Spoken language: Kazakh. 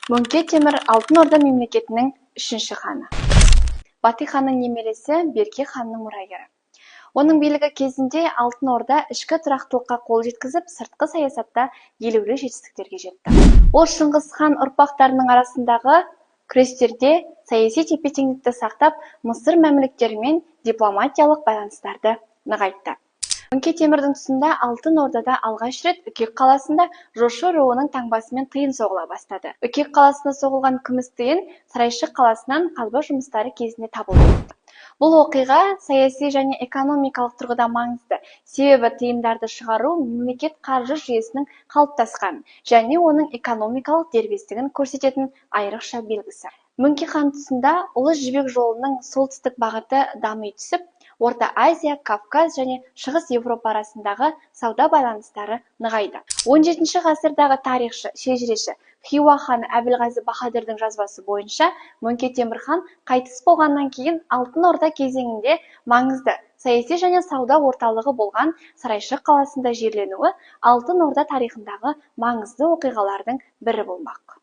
Мөңке Темір – Алтын Орда мемлекетінің үшінші ханы. Батый ханның немересі, Берке ханның мұрагері. Оның билігі кезінде Алтын Орда ішкі тұрақтылыққа қол жеткізіп, сыртқы саясатта елеулі жетістіктерге жетті. Ол Шыңғыс хан ұрпақтарының арасындағы күрестерде саяси тепе-теңдікті сақтап, Мысыр мәмлүктерімен дипломатиялық байланыстарды нығайтты. Мөңке Темірдің тұсында Алтын Ордада алғаш рет Үкек қаласында Жошы руының таңбасымен тиын соғыла бастады. Үкек қаласында соғылған күміс тиын Сарайшық қаласынан қазба жұмыстары кезінде табылды. Бұл оқиға саяси және экономикалық тұрғыда маңызды, себебі тиындарды шығару мемлекет қаржы жүйесінің қалыптасқанын және оның экономикалық дербестігін көрсететін айрықша белгісі. Мөңке хан тұсында Ұлы Жібек жолының солтүстік бағыты дами түсіп, Орта Азия, Кавказ және Шығыс Еуропа арасындағы сауда байланыстары нығайды. 17 ғасырдағы тарихшы, шежіреші, Хиуа ханы Әбілғазы Баһадүрдің жазбасы бойынша, Мөңке Темір хан қайтыс болғаннан кейін Алтын Орда кезеңінде маңызды саяси және сауда орталығы болған Сарайшық қаласында жерленуі Алтын Орда тарихындағы маңызды оқиғалардың бірі болмақ.